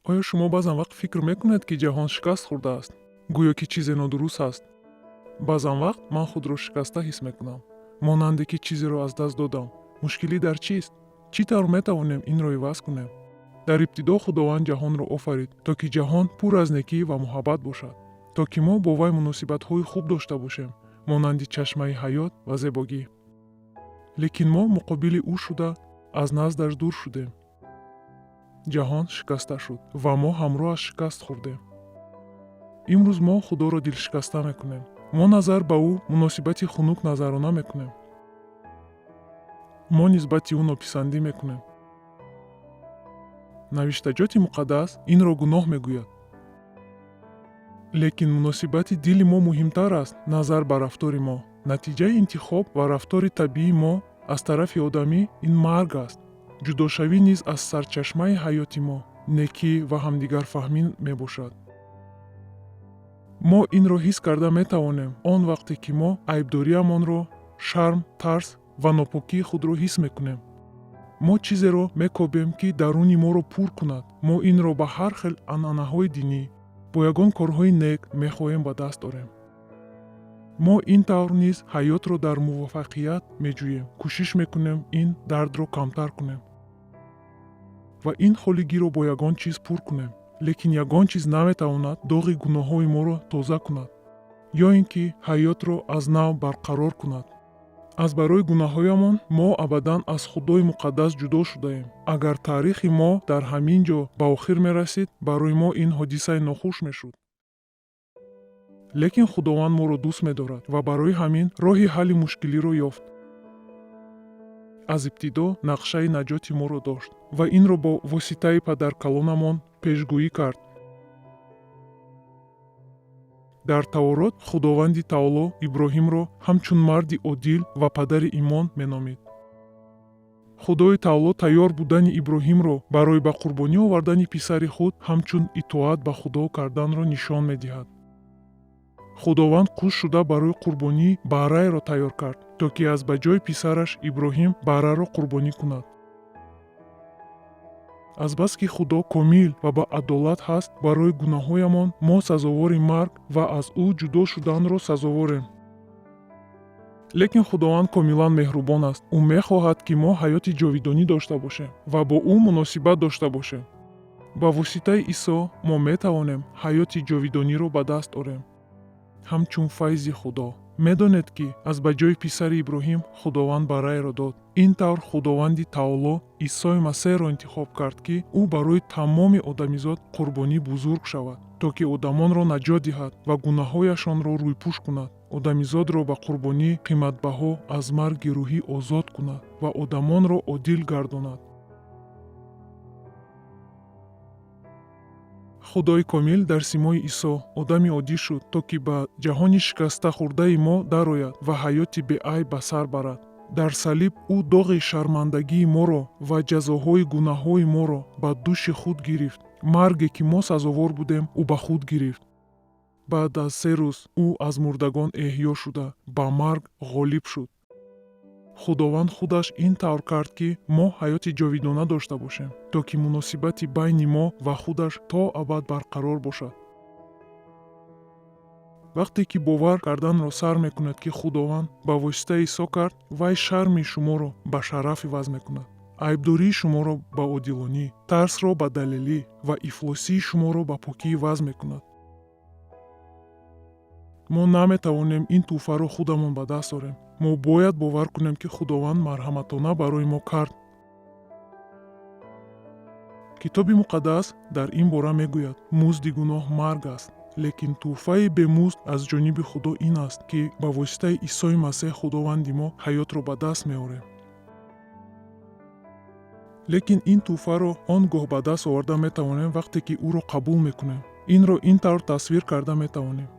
Оё шумо баъзан вақт фикр мекунед, ки ҷаҳон шикаст хӯрдааст, гӯё ки чизе нодуруст аст? Баъзан вақт ман худро шикаста ҳис мекунам, монанде ки чизеро аз даст додам. Мушкилӣ дар чист? Чӣ тавр метавонем инро иваз кунем? Дар ибтидо Худованд ҷаҳонро офарид, то ки ҷаҳон пур аз некӣ ва муҳаббат бошад, то ки мо бо вай муносибатҳои хуб дошта бошем, монанди чашмаи ҳаёт ва зебогӣ. Лекин мо муқобили ӯ шуда, аз наздаш дур шудем. Ҷаҳон шикаста шуд ва мо ҳамроҳаш шикаст хӯрдем. Имрӯз мо Худоро дилшикаста мекунем. Мо назар ба ӯ муносибати хунук назарона мекунем. Мо нисбати ӯ нописандӣ мекунем. Навиштаҷоти муқаддас инро гуноҳ мегӯяд, лекин муносибати дили мо муҳимтар аст назар ба рафтори мо. Натиҷаи интихоб ва рафтори табиии мо аз тарафи одамӣ ин марг аст. Ҷудошавӣ низ аз сарчашмаи ҳаёти мо, некӣ ва ҳамдигарфаҳмӣ мебошад. Мо инро ҳис карда метавонем он вақте ки мо айбдориамонро, шарм, тарс ва нопокии худро ҳис мекунем. Мо чизеро мекобем, ки даруни моро пур кунад. Мо инро ба ҳар хел анъанаҳои динӣ, бо ягон корҳои нек мехоҳем ба даст орем. Мо ин тавр низ ҳаётро дар муваффақият меҷӯем, кӯшиш мекунем ин дардро камтар кунем ва ин холигиро бо ягон чиз пур кунем. Лекин ягон чиз наметавонад доғи гуноҳҳои моро тоза кунад ё ин ки ҳаётро аз нав барқарор кунад. Аз барои гуноҳҳоямон мо абадан аз Худои муқаддас ҷудо шудаем. Агар таърихи мо дар ҳамин ҷо ба охир мерасид, барои мо ин ҳодисаи нохуш мешуд. Лекин Худованд моро дӯст медорад ва барои ҳамин роҳи ҳалли мушкилиро ёфт. Аз ибтидо нақшаи наҷоти моро дошт ва инро бо воситаи падаркалонамон пешгӯӣ кард. Дар Таворот Худованди Таоло Иброҳимро ҳамчун марди одил ва падари имон меномид. Худои Таоло тайёр будани Иброҳимро барои ба қурбонӣ овардани писари худ ҳамчун итоат ба Худо карданро нишон медиҳад. Худованд қуш шуда барои қурбонӣ барраеро тайёр кард, то ки аз ба ҷои писараш Иброҳим барраро қурбонӣ кунад. Азбаски Худо комил ва ба адолат ҳаст, барои гуноҳҳоямон мо сазовори марг ва аз ӯ ҷудо шуданро сазоворем. Лекин Худованд комилан меҳрубон аст. Ӯ мехоҳад, ки мо ҳаёти ҷовидонӣ дошта бошем ва бо ӯ муносибат дошта бошем. Ба воситаи Исо мо метавонем ҳаёти ҷовидониро ба даст орем, ҳамчун файзи Худо. Медонед, ки аз ба ҷои писари Иброҳим Худованд барраеро дод. Ин тавр Худованди Таоло Исои Масеҳро интихоб кард, ки ӯ барои тамоми одамизод қурбонии бузург шавад, то ки одамонро наҷот диҳад ва гуноҳҳояшонро рӯйпӯш кунад, одамизодро ба қурбонии қиматбаҳо аз марги рӯҳӣ озод кунад ва одамонро одил гардонад. Худои комил дар симои Исо одами оддӣ шуд, то ки ба ҷаҳони шикаста хӯрдаи мо дарояд ва ҳаёти беайб ба сар барад. Дар салиб ӯ доғи шармандагии моро ва ҷазоҳои гуноҳҳои моро ба дӯши худ гирифт. Марге ки мо сазовор будем, ӯ ба худ гирифт. Баъд аз 3 рӯз ӯ аз мурдагон эҳьё шуда, ба марг ғолиб шуд. Худованд худаш ин тавр кард, ки мо ҳаёти ҷовидона дошта бошем, то ки муносибати байни мо ва худаш то абад барқарор бошад. Вақте ки бовар карданро сар мекунед, ки Худованд ба воситаи Исо кард, вай шарми шуморо ба шараф иваз мекунад, айбдории шуморо ба одилонӣ, тарсро ба далелӣ ва ифлосии шуморо ба покӣ иваз мекунад. Мо наметавонем ин тӯҳфаро худамон ба даст орем. Мо бояд бовар кунем, ки Худованд марҳаматона барои мо кард. Китоби муқаддас дар ин бора мегӯяд: музди гуноҳ марг аст, лекин тӯҳфаи бемузд аз ҷониби Худо ин аст, ки ба воситаи Исои Масеҳ Худованди мо ҳаётро ба даст меорем. Лекин ин тӯҳфаро он гоҳ ба даст оварда метавонем, вақте ки ӯро қабул мекунем. Инро ин тавр тасвир карда метавонем: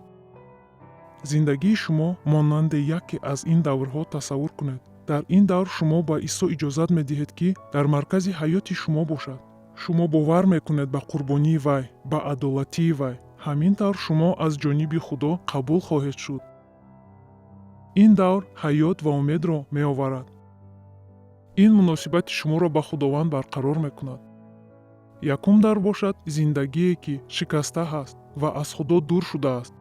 зиндагии шумо монанди яке аз ин даврҳо тасаввур кунед. Дар ин давр шумо ба Исо иҷозат медиҳед, ки дар маркази ҳаёти шумо бошад. Шумо бовар мекунед ба қурбонии вай, ба адолатии вай. Ҳамин тавр шумо аз ҷониби Худо қабул хоҳед шуд. Ин давр ҳаёт ва умедро меоварад. Ин муносибати шуморо ба Худованд барқарор мекунад. Якум дар бошад зиндагие, ки шикаста ҳаст ва аз Худо дур шудааст.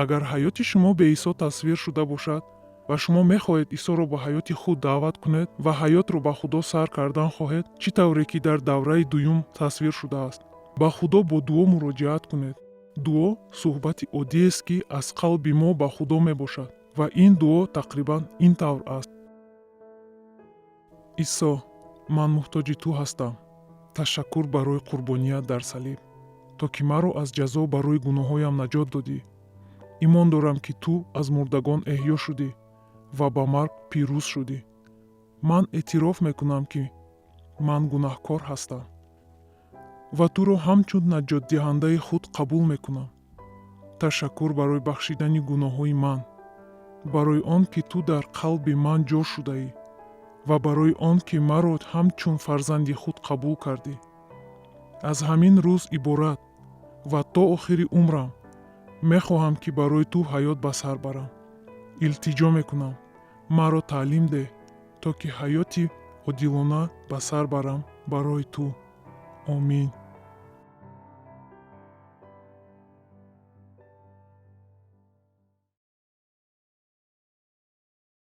Агар ҳаёти шумо бе Исо тасвир шуда бошад ва шумо мехоҳед Исоро ба ҳаёти худ даъват кунед ва ҳаётро ба Худо сар кардан хоҳед, чӣ тавре ки дар давраи дуюм тасвир шудааст, ба Худо бо дуо муроҷиат кунед. Дуо суҳбати оддиест, ки аз қалби мо ба Худо мебошад, ва ин дуо тақрибан ин тавр аст: «Исо, ман муҳтоҷи ту ҳастам. Ташаккур барои қурбоният дар салиб, то ки маро аз ҷазо барои гуноҳҳоям наҷот додӣ. Имон дорам, ки ту аз мурдагон эҳё шудӣ ва ба марг пирӯз шудӣ. Ман эътироф мекунам, ки ман гунаҳкор ҳастам ва туро ҳамчун наҷотдиҳандаи худ қабул мекунам. Ташаккур барои бахшидани гуноҳҳои ман, барои он ки ту дар қалби ман ҷо шудаӣ ва барои он ки маро ҳамчун фарзанди худ қабул кардӣ. Аз ҳамин рӯз иборат ва то охири умрам мехоҳам, ки барои ту ҳаёт ба сар барам. Илтиҷо мекунам, маро таълим деҳ, то ки ҳаёти одилона ба сар барам барои ту. Омин».